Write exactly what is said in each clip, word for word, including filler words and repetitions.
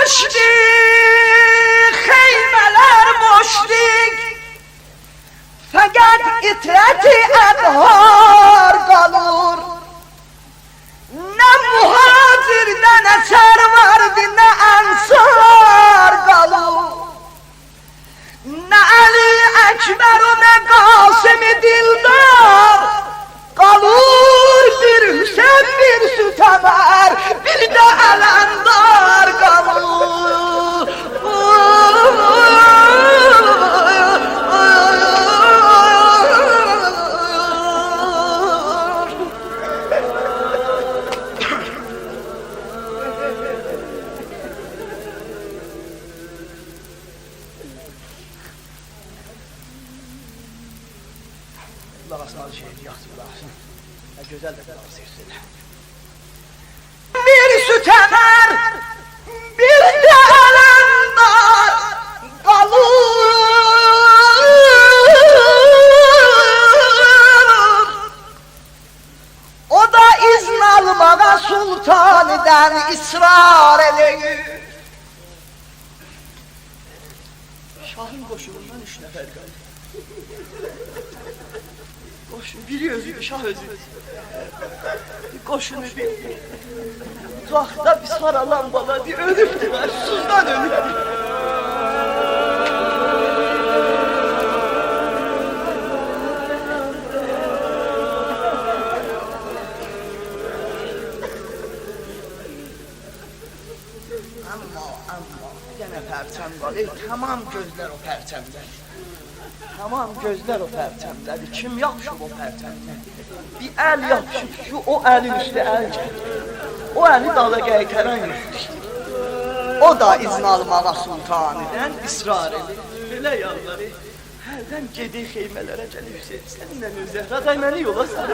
بوشدو، خیمه‌لر بوشدو، فقط عترت اطهار قالیر. نه مهاجردن اثر واردی، نه انصار قالیر. نه علی اکبر و نه قاسم دلدار قالیر، بیر حسین، بیر سوتمر، بیر ده علمدار قالیر. قولاق آسمالی شعری یاخشی قولاق آسین. هه، گؤزل ده قولاق آسین. بیر سوتمر، بیر ده علمدار قالیر. او دا اذن آلماغا سلطانیدن اصرار ائله‌ییر. شاهین قوشونوندان اوچ نفر قالیر. قوشون، بیری اؤزودور، شاه اؤزودور. قوشونو بیر، قوجاقدا بیر سارالان بالا، دئییر، اؤلوبدور، سوسوزدان اؤلوبدور. اما، اما، بیر دنه پرچم وار. ائ، تمام گؤزلر او پرچمده‌دیر. تمام گؤزلر او پرچمده‌دیر. کیم یاپیشیب او پرچمدن؟ بیر ال یاپیشیب، شو او الین اوسته ال گلیر. او الی دالا قایتاران یوخدور. او دا اذن آلماغا سلطانیدن اصرار ائدیر. بئله یالواریر. هردن گئدیر خیمه‌لره، گلیر: «حسین، سنینله اؤز زهرا، دای منی یولا سال.»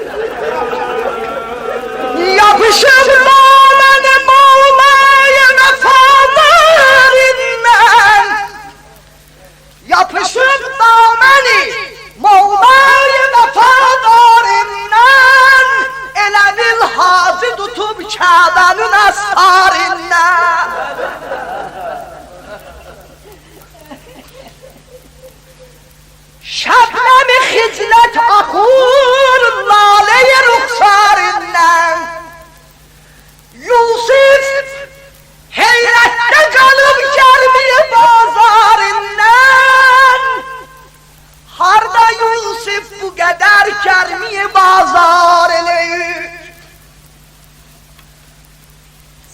یاپیشیب دامن مولای وفاداریندان، یاپیشیب دامن مولای وفاداریندان، ائله بیل حاجی توتوب کعبه‌نین آستاریندان. شبنم خجلت آخیر لاله‌ی رخساریندان. یوسف حیرتده قالیب گرمی بازاریندان. هاردا یوسف بو قدر گرمی بازار ائله‌ییر؟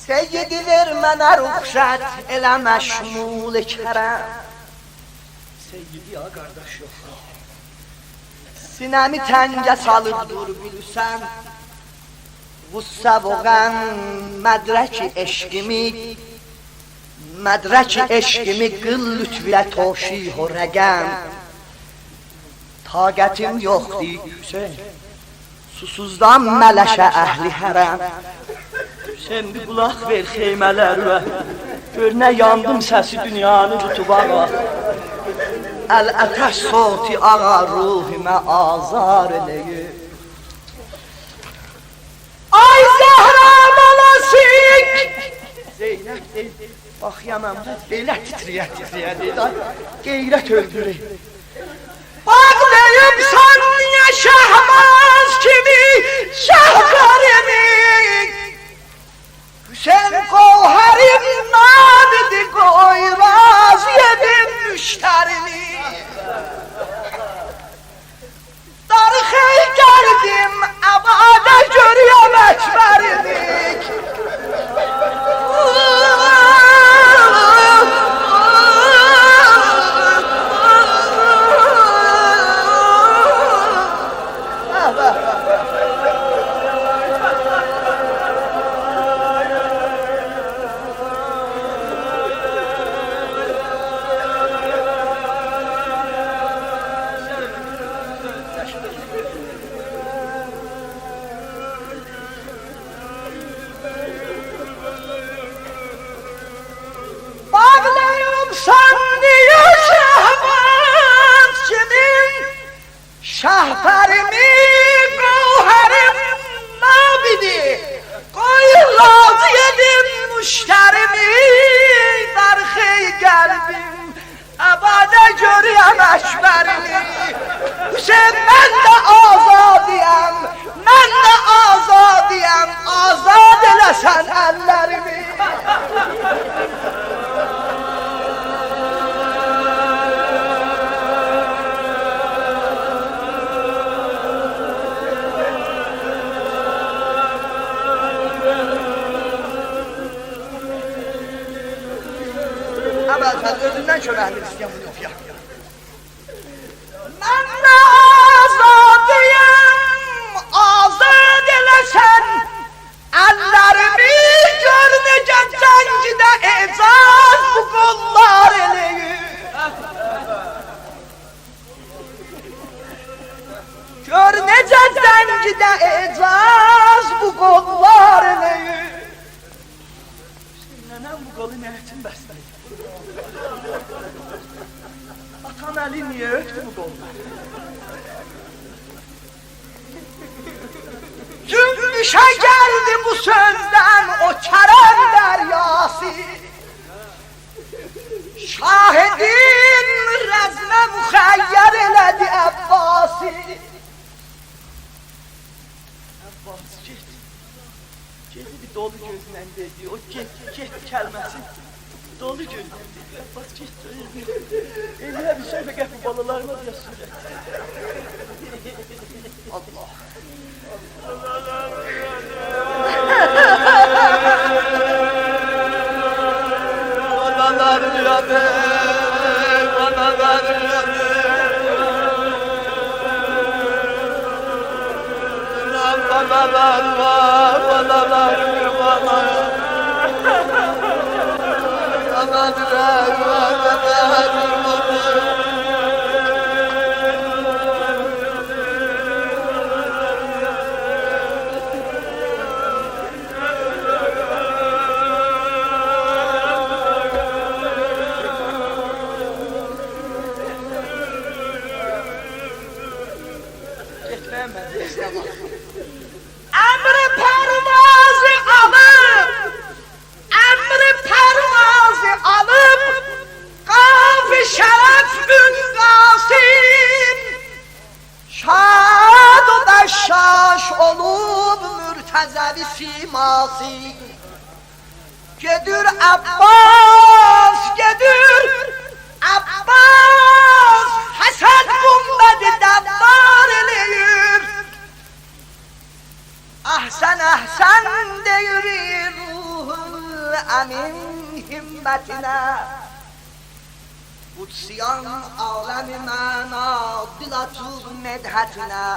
سیدی، وئر منه رخصت، ائله‌مه شمول کرم. سیدی، آ قارداش، یوخ. سینه‌می تنگه سالیب دور بیلیرسن، غصه و غم مدرک عشقیمی، مدرک عشقیمی قیل لطف ایله توشیح و رقم. طاقتیم یوخدور، حسین، سوسوزدان ملشه اهل حرم. حسین، بیر قولاق وئر خیمه‌لریوه، گؤر نه یاندیم سسی دونیانی توتوب، آغا. العطش صوتی، آغا، روحوما آزار ائله‌ییر. آی زهرا بالاسی! زینب دئییر، باخیرام، بو بئله تیتره‌یه تیتره‌یه دئییر، آی، غیرت اؤلدورور. باخ دئییبسن نییه شهباز کیمی شهپریمی؟ حسین، گوهریم نادیدی، قوی راضی ائدیم مشتریمی. داری خیر گلدیم، ابادا گؤروم اکبریمی. قلبیم، ابادا گؤرورم اکبریمی. حسین، من ده آزادی‌یم، من ده آزادی‌یم، آزاد ائله‌سن اللریمی. ابوالفضل، اؤزوندن کؤمکلیک ایسته‌یم بونو اوخویا. من ده آزادی‌یم، آزاد ائله‌سن اللریمی، گؤر نئجه جنگده اعجاز بو قوللار ائله‌ییر. گؤر نئجه جنگده اعجاز بو قوللار ائله‌ییر. حسین، ننه‌م بو قولو نه اوچون بسله‌ییر؟ آتام الی نییه اؤپدو بو قوللاری؟ جنبشه گلدی بو سؤزدن او کرم دریاسی. شاهدین رزمه مخیر ائله‌دی عباسی. عباس، گئت. گئدی بیر دولو گؤزله دئدی. او «گئت، گئت» کلمه‌سی دولو گؤزله دئدی. عباس، گئت. ائله بیر شئی، فقط بو بالالاریما دئیه‌سن. الله. گئتمه‌یه منزل ایسته‌مز. امر پروازی آلیب، امر پروازی آلیب، قاف شرف گون قاسم، شاد و بشاش اولوب مرتضوی سیماسی. گئدیر عباس، گئدیر عباس، حسد گنبدی دوار ائله‌ییر. احسن، احسن دئییر روح الامین همتینه. قدسیان عالم معنا دل آچیب مدحتینه.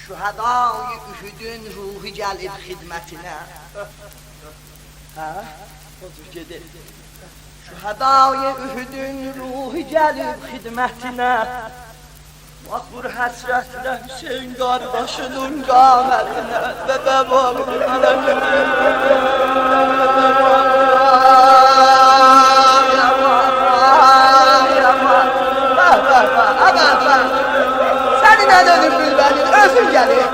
شهدای احدون روحو گلیب خدمتینه. هه؟ او جور گئدیر. شهدای احدون روحو گلیب خدمتینه. باخ، وور حسرتله حسین قارداشینین قامتینه. ببه، باخ، وور حسرتله. باخ، باخ، باخ. سنین ائله اؤلوب بیلمه‌دین، اؤزون گلیر.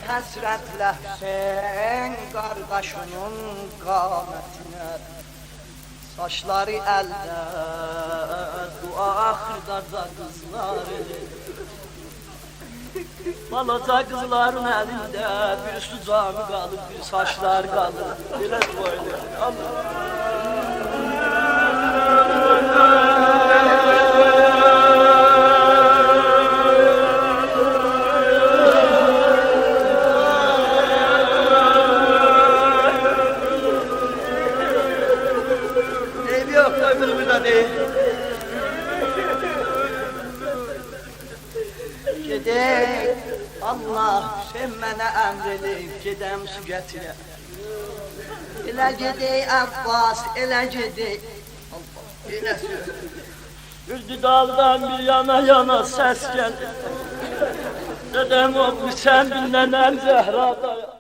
حسرتله حسین قارداشینین قامتینه. ساچلاری الده، دعا آخیرداجا قیزلار ائله‌ییر. بالاجا قیزلارین الینده بیر سو جامی قالیب، بیر ساچلاری قالیب. بئله دعا ائله‌ییر. الله. عیبی یوخ، قوی بونو بورادا دئییم. گئدک، الله، سن منه امر ائله‌ییب، گئدم سو گتیرم. ائله گئدک، عباس، ائله گئدک. الله، ائله سؤز. بیر دوداقدان بیر یانا یانا سس گلیر. دئدیم، او، سن بیر ننه‌ن زهرا دایان.